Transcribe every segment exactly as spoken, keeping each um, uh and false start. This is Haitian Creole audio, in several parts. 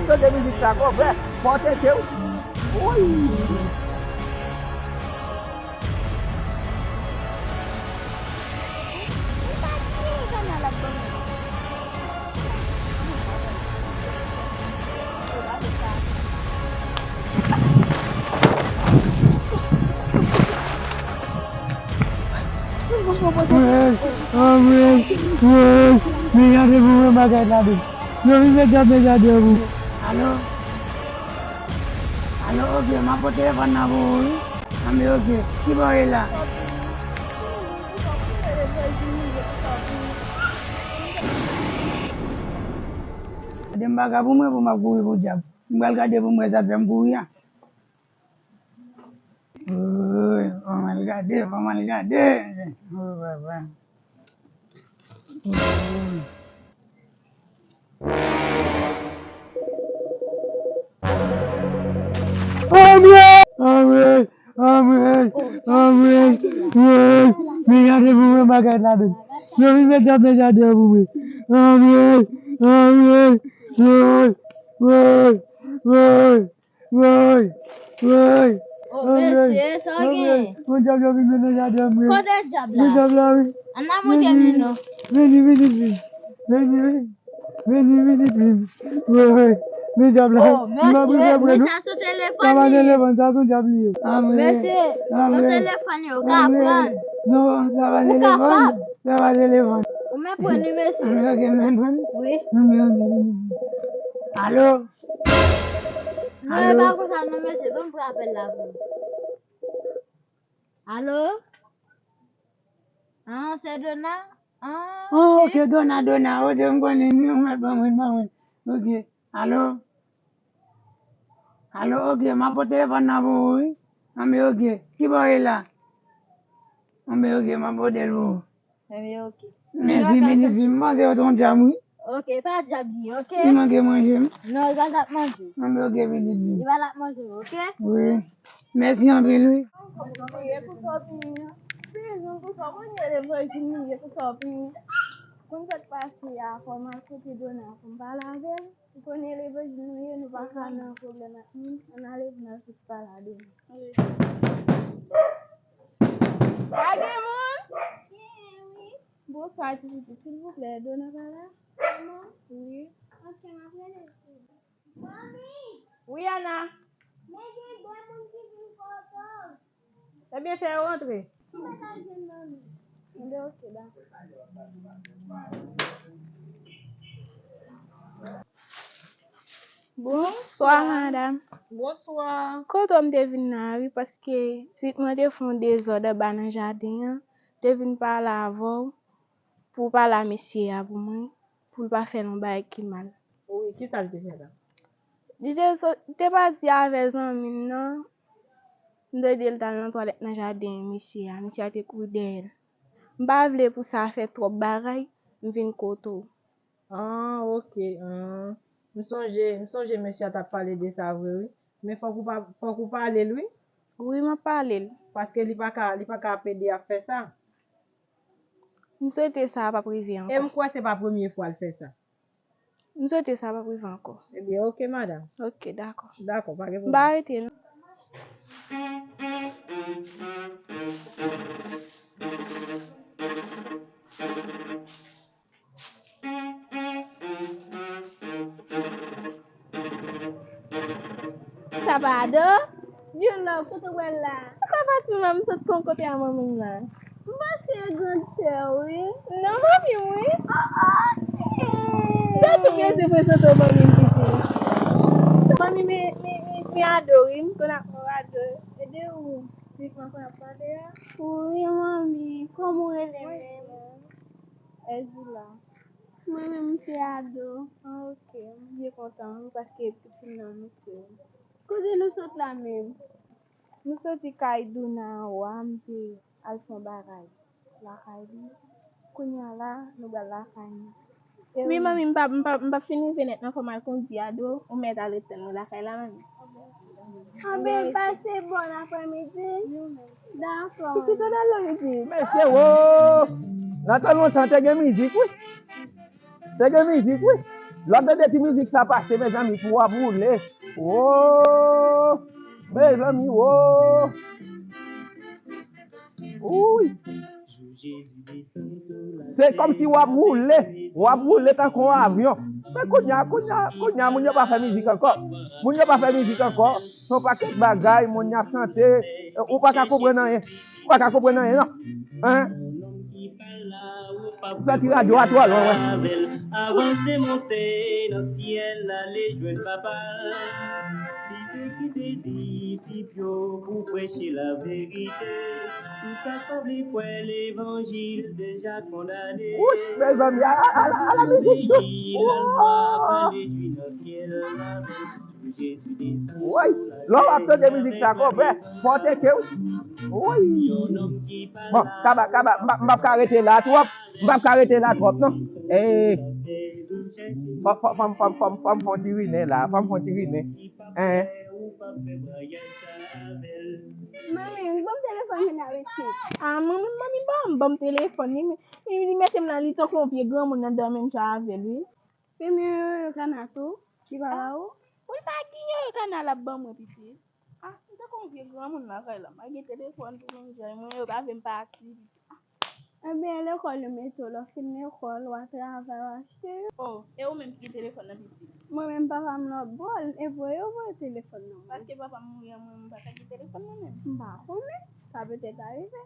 Tande mizik sa, konpè, fò tete w. Woy! Mwen, mwen, mwen, mwen, men gade pou mwen bagay la menm. Yo vin met djab nan jaden an pou mwen. Alo? Alo, oke, m ap pran telefòn nan pou ou, wi. Anben, oke. Ki bò w ye la? Gade m pa ka pou mwen, pou m ap kouri pou djab. M pral gade pou m wè sa fè m kouri a. Woy, fò m al gade, fò m al gade. Woy, papa. Woy. Anmwey! Anmwey! Anmwey! Anmwey! Woy! Men gade pou mwen bagay la menm. Yo vin met djab nan jaden an pou mwen. Anmwey! Anmwey! Woy! Woy! Woy! Woy! Woy! Oh, mesye, sa w gen? Yon djab yo vin met nan jaden an, wi. Kote djab la? Yon djab la, wi. Ann al montre m li non. Vini, vini, vini. Vini, vini. Vini, vini, vini. Woy, woy. Men djab la. Oh, mesye, men sa se telefòn li ye. Sa pa telefòn, sa se yon djab li ye. Mesye, yon telefòn yo ka pran. Non, sa pa telefòn. Sa pa telefòn. Ou mèt pran li, mesye. Wi. Alo? Non, e pa konsa non, mesye. Ban m pran apèl la pou ou. Alo? Ah, se Dona? Ah, ok, Dona, Dona. Ok, m konnen. Non, mwen, mwen, mwen, mwen. Ok. Alo? Alo, ok, m ap pote telefòn nan pou ou, wi. Anben, ok. Ki bò w ye la? Anben, ok, m ap pote l pou ou. Ebyen, ok. Mèsi, Minifim. M panse yo te yon djab, wi. Ok, pa djab li, ok? Li manke manje m. Non, li pa t ap manje w. Anben, ok, Minifim. Li pa t ap manje w, ok? Wi. Mèsi anpil, wi. Konn sa k pase a, fò m al kote Dona pou m pale avè l. Ou konnen levanjil nou ye, nou pa ka nan pwoblèm ak moun. Ann ale pou n al sot pale a Dona. Pa gen moun? Bonswa, ti pitit, silvouplè, Dona pa la? Wi. Ok, m ap rele l pou ou. Manmi! Wi, Ana. Men gen de moun ki vin kote w. Ebyen, fè yo rantre. Mwen pral jwenn manmi. Ebyen, ok, dakò. Bonswa, madanm. Bonswa. Kote w m te vin la, wi, paske pitit mwen te fè yon dezòd anba nan jaden an. Te vin pale avè w pou w pale a mesye a pou mwen, pou l pa fè l yon bagay ki mal. Wi, kisa l te fè la? Li te so-, li te pati avè zanmi l nan. M te di l t al nan twalèt nan jaden mesye a. Mesye a te kouri dèyè l. M pa vle pou sa fè twòp bagay, m vin kote w. Ah, ok. Ah. M sonje, m sonje mesye a t ap pale de sa vre, wi. Men fòk ou pa, fòk ou pale l, wi. Wi, m ap pale l. Paske li pa ka, li pa ka ap ede ap fè sa. M swete sa p ap rive ankò. E m kwè se pa premye fwa l fè sa. M swete sa p ap rive ankò. Ebyen, ok, madanm. Ok, dakò. Dakò, pa gen pwoblèm. M pa rete, non. Sa pa Ado? Djoulo, kote w pral la? Sa pa Fatima, m sot pran kote a manmi m la. M panse e grann sè w, wi. Non, manmi m, wi. Oh, oh. Gade tou byen se prezante w manmi m, pitit. Manmi, men, men, men, men Ado, wi. M konn ap wè Ado. E de ou? Se mwen konn ap pale a? Wi, manmi. Kòman w rele menm? Ezila. Mwen menm, m se Ado. Ah, ok. M byen kontan, wi, paske pitit fi m nan, m se. Kote nou sot la menm? Nou soti kay Dona anwo a, m te al fè yon bagay lakay li. Kounye a la, nou pral lakay nou. E wi, manmi, m p ap, m p ap, m p ap fin rive nèt non, fò m al kondui Ado, ou mèt al ret tann mwen lakay la, manmi. Anben, pase bòn aprèmidi. Dakò. Pitit, ann al nan mizik. Mesye, wo! Nan tan lontan, te gen mizik, wi. Te gen mizik, wi. Lè w tande ti mizik sa pase, mezanmi, pou w ap woule. Wo! Mezanmi, wo! Wouy! Se kòmsi w ap woule, w ap woule tankou yon avyon. Men kounye a, kounye a, kounye a, moun yo pa fè mizik ankò. Moun yo pa fè mizik ankò. Se yon pakèt bagay, moun y ap chante. Ou pa ka konprann anyen. Ou pa ka konprann anyen, non. Hein? Santi radyo a twò lwen, wè. Avanse monte nan syèl, ale jwenn papa. Li te kite di Pipyo pou preche laverite. Ou ta sanble kwè levanjil deja kondane. Wouch, mezanmi, a, a, a, a la mizik dous. Woy, lè w ap tande mizik sa, konpè, fò w teke w. Woy. Bon, kaba, kaba, m p ap, m p ap ka rete la twòp. M p ap ka rete la twòp, non. Eh, fò, fò, fò, fò, fò, fò m fè yon ti rinen la. Fò m fè yon ti rinen. Eh. Manmi, ban m telefòn mwen la, mesye. Ah, manmi, manmi, ban m, ban m telefòn li. Li, li mete m la, li tankou yon vye granmoun nan dòmi m jan avè l, wi. Premye yoyo kana tou, ki pa ba ou? Pou l pa ki yoyo kana l ap ban mwen, pitit. Ah, m tankou yon vye granmoun lakay la. M pa gen telefòn pou m enjoy mwen, yo pa vle m pati. Ebyen, lekòl yo mete w, lè w fin lekòl, w a travay, w a achte yo. Oh, e ou menm ki gen telefòn nan, pitit? Mwen menm, papa m lòt bò, e voye yo voye telefòn nan mwen. Paske papa m mouri an, mwen, m pa ka gen telefòn mwen menm. M pa konnen, sa petèt arive.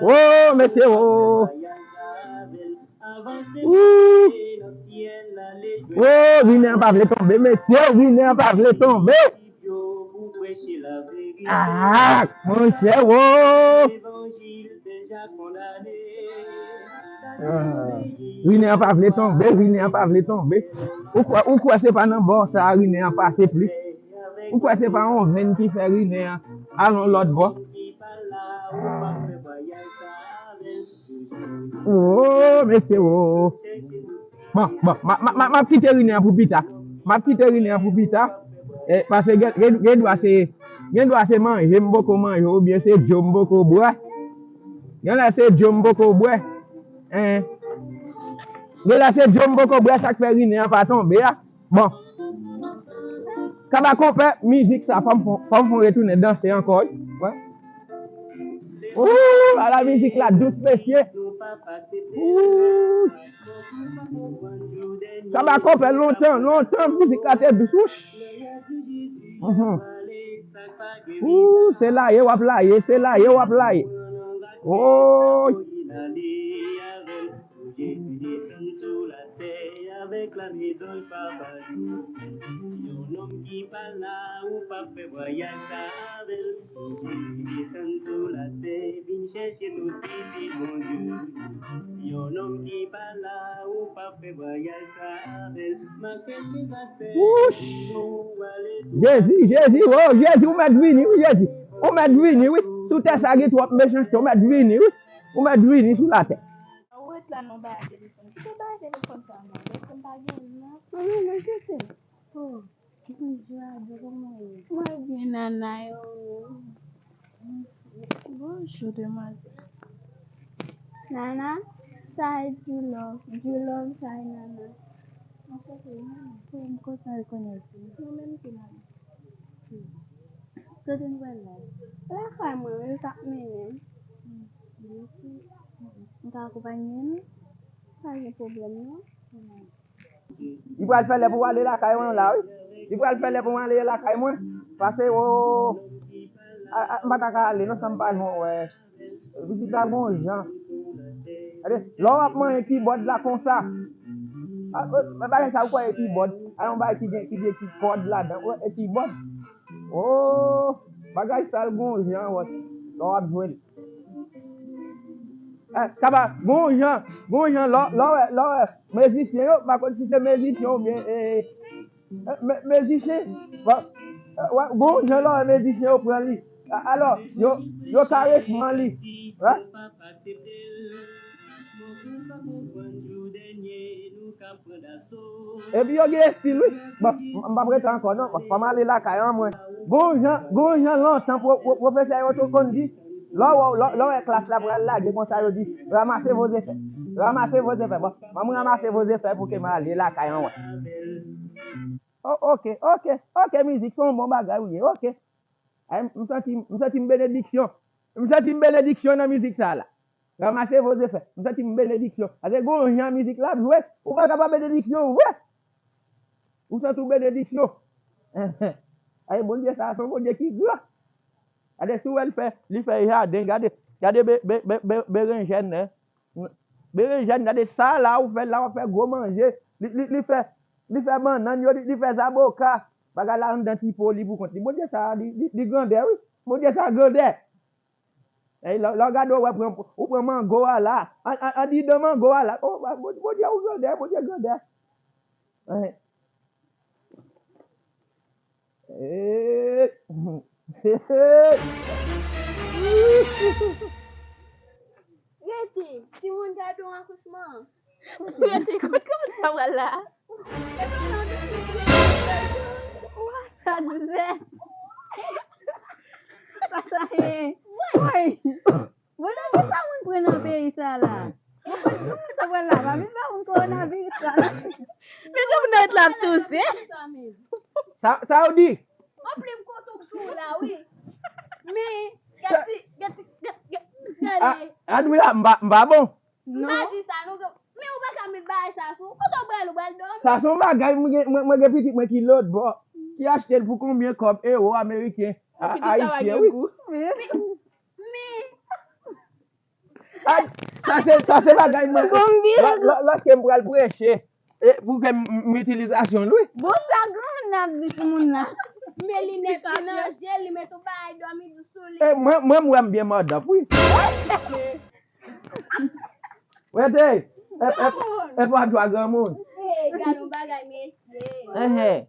Oh, mesye, oh. Ooh. Oh, rinen an pa vle tonbe, mesye, rinen an pa vle tonbe. Ah, monchè, oh. Ah, rinen an pa vle tonbe, rinen an pa vle tonbe. Ou kwè, ou kwè se pa nan bò sa a rinen an pase plis? Ou kwè se pa yon venn ki fè rinen an al yon lòt bò? Oh, mesye, oh. Bon, bon, m a, m a, m a, m ap kite rinen an pou pita. M ap kite rinen an pou pita. Eh, paske gen, gen, gen dwa se, gen dwa se manje m poko manje oubyen se dlo m poko bwè. Gen lè se dlo m poko bwè. Eh. Gen lè se dlo m poko bwè, sa k fè rinen an pa tonbe a. Bon. Kaba konpè, mizik sa, fò m fon, fò m fon retounen danse ankò, wi. Wè. Ooh, ala mizik la dous, mesye. Ooh. Kaba konpè, lontan, lontan, mizik la te dous, wouch. Mhm. Ooh, se laye w ap laye, se laye w ap laye. Ooh. Pou Jezi desann sou latè avèk lame zanj pa ba nou. Yon nonm ki pa la, ou p ap fè vwayaj sa avè l. Pou Jezi desann sou latè, vin chèche tout pitit Bondye. Yon nonm ki pa la, ou p ap fè vwayaj sa avè l. M ap chèche pastè pou nou ale. Jezi, Jezi, oh, Jezi, ou mèt vini, wi, Jezi. Ou mèt vini, wi. Sou tè sa gen twòp mechanste, ou mèt vini, wi. Ou mèt vini sou latè. Ou ret la non, bay telefòn. Kite bay telefòn sa non. Telefòn pa gen non. Manman, mwen kite. Oh, bonjou, Ado, kòman w ye? Mwen byen, Nana, e ou menm? Bonjou, demwazèl. Nana, sa e Djoulòv. Djoulòv, sa e Nana. Anchante, Nana. Mwen kontan rekonèt ou. Mwen menm tou, Nana. Kote nou pral la? Lakay mwen, wi, l t ap mennen m. M ka akonpaye nou? Pa gen pwoblèm, non. Li pral fè lè pou w ale lakay mwen la, wi. Li pral fè lè pou mwen ale lakay mwen. Pase, o, a, a, m pa ta ka ale, non, san m pa jwenn wè. Pitit la gon jan. Gade, lè w ap manyen kibòd la konsa. A, e, men bagay sa ou kwè e kibòd? A yon bagay ki gen, ki gen ti kòd ladan. Ou wè, e kibòd. O, bagay sa l gon jan, wè. Lè w ap jwe l. E, kaba, gon jan, gon jan, lè w, lè w wè, lè w wè, mezisyen yo, m pa konn si se mezisyen oubyen, e, E, me-, mezisyen, wè, wè, gon jan lò mezisyen yo pran li. A-, alò, yo, yo karesman li. Wè. Epi yo gen estil, wi. Bon, m, m p ap rete ankò, non. Bon, fò m ale lakay an, mwen. Gon jan, gon jan lontan pwo-, pwo-, pwofesè yo te konn di, lè w, lè, lè w wè klas la pral lage konsa, yo di, "Ramassez vos effets. Ramassez vos effets." Bon, ban m ranmase vos effets pou ke m ale lakay an, wè. Oh, ok, ok, ok, mizik, se yon bon bagay, wi, ok. Ay, m santi, m santi m benediksyon. M santi m benediksyon nan mizik sa la. Ramassez vos effets. M santi m benediksyon. Paske gon jan mizik la ap jwe, ou pa ka pa benediksyon vre. Ou santi w benediksyon. Ay, Bondye sa, se yon Bondye ki gran. Gade si w wè l fè, li fè jaden. Gade, gade be, be, be, be, berenjèn, hein. Berenjèn, gade sa la, ou fè la, w ap fè gwo manje. Li, li, li fè, li fè bannann yo, li, li fè zaboka. Bagay la anndan ti po li pou kont li. Bondye sa, li, li, li grandè, wi. Bondye sa grandè. Ey, lè, lè w gade, w wè pran, ou pran mango a la. An, an, andidan mango a la. Oh, Bondye, Bondye ou grandè, Bondye grandè. Ey. Ey. Rete, timoun gade yon akouchman. Rete, kòman sa pral la? Sa dwèt. Sa sa ye. Woy. Bon, nan ki sa moun pran nan peyi sa la? Sa pral la, pa vin ba moun kowonaviris la. Men se moun nan ret la ap touse. Sa, sa w di? Anpli m kontan sou la, wi. Men, gade, gade, gade, gade. Adwila, m pa, m pa bon. M pa di sa, non. Men ou pa ka met bagay sa sou. Kote w pral, ou pral dòmi? Sa se yon bagay, mwen gen, mwen, mwen gen pitit mwen ki lòtbò, ki achte l pou konbyen kòb, ewo ameriken, a, ayisyen, wi. Men, men, Ay, sa se, sa se bagay mwen. Lò, lò, lòske m pral preche, e, pou ke m, m itilizasyon l, wi. Bon, sa granmoun nan ap di timoun nan. Men linèt ki nan je l, li met yon bagay dòmi dous sou li. E, mwen, mwen, m wè m byen mòdòp, wi. Wete, e, e, e pa dwa granmoun. E, gade yon bagay, mesye. Enhen.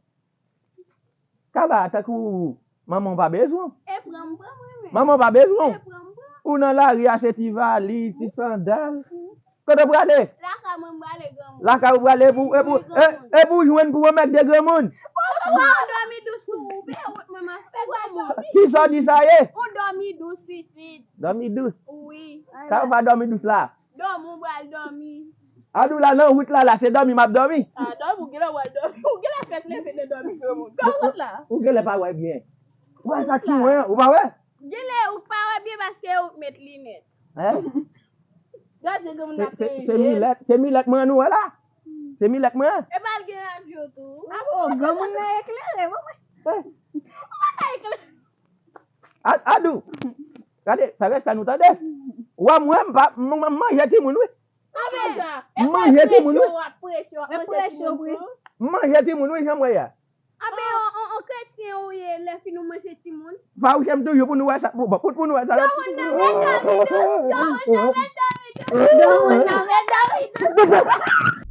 Kaba, tankou manman w pa bezwen w. E pran m, pran mwen menm. Manman w pa bezwen w. E pran m, pran. Ou nan lari a, se ti valiz, ti sandal. Kote w prale? Lakay mwen m prale, granmoun. Lakay ou prale pou, e pou, e, e pou jwenn pou remèk de granmoun. Ou dòmi dous pou ou, pe wont mwen, m ap fè granmoun. Kisa w di sa ye? Ou dòmi dous, pitit. Dòmi dous? Wi. Sa w pa dòmi dous la? Dòmi, ou pral dòmi. Adou la nan wout la, la, se dòmi m ap dòmi. A, dòmi, ou genlè pral dòmi. Ou genlè fèk leve nan dòmi, granmoun. Granmoun la. Ou genlè pa wè byen. Ou wè sa ki mwen, ou pa wè? Genlè ou pa wè byen paske ou met linèt. Hein? Gade granmoun la. Se, se, se milèt, se milèt mwen nou wè la. Se milèt mwen. E pa l gen radyo tou. Oh, granmoun nan eklere, mwen. Ou pa ka eklere. A, Adou, gade, fè respè nou tande. Ou wè mwen, m pa, m, m, m manje timoun, wi. M manje timoun, wi. M manje timoun, wi, jan m wè a. Anben, on, on, on kretyen ou ye, lè fin ou manje timoun. Fawouche m toujou pou nou wè sa, pou, pou, pou nou wè sa. Granmoun nan ret dòmi dous, granmoun nan ret dòmi dous, granmoun nan ret dòmi dous.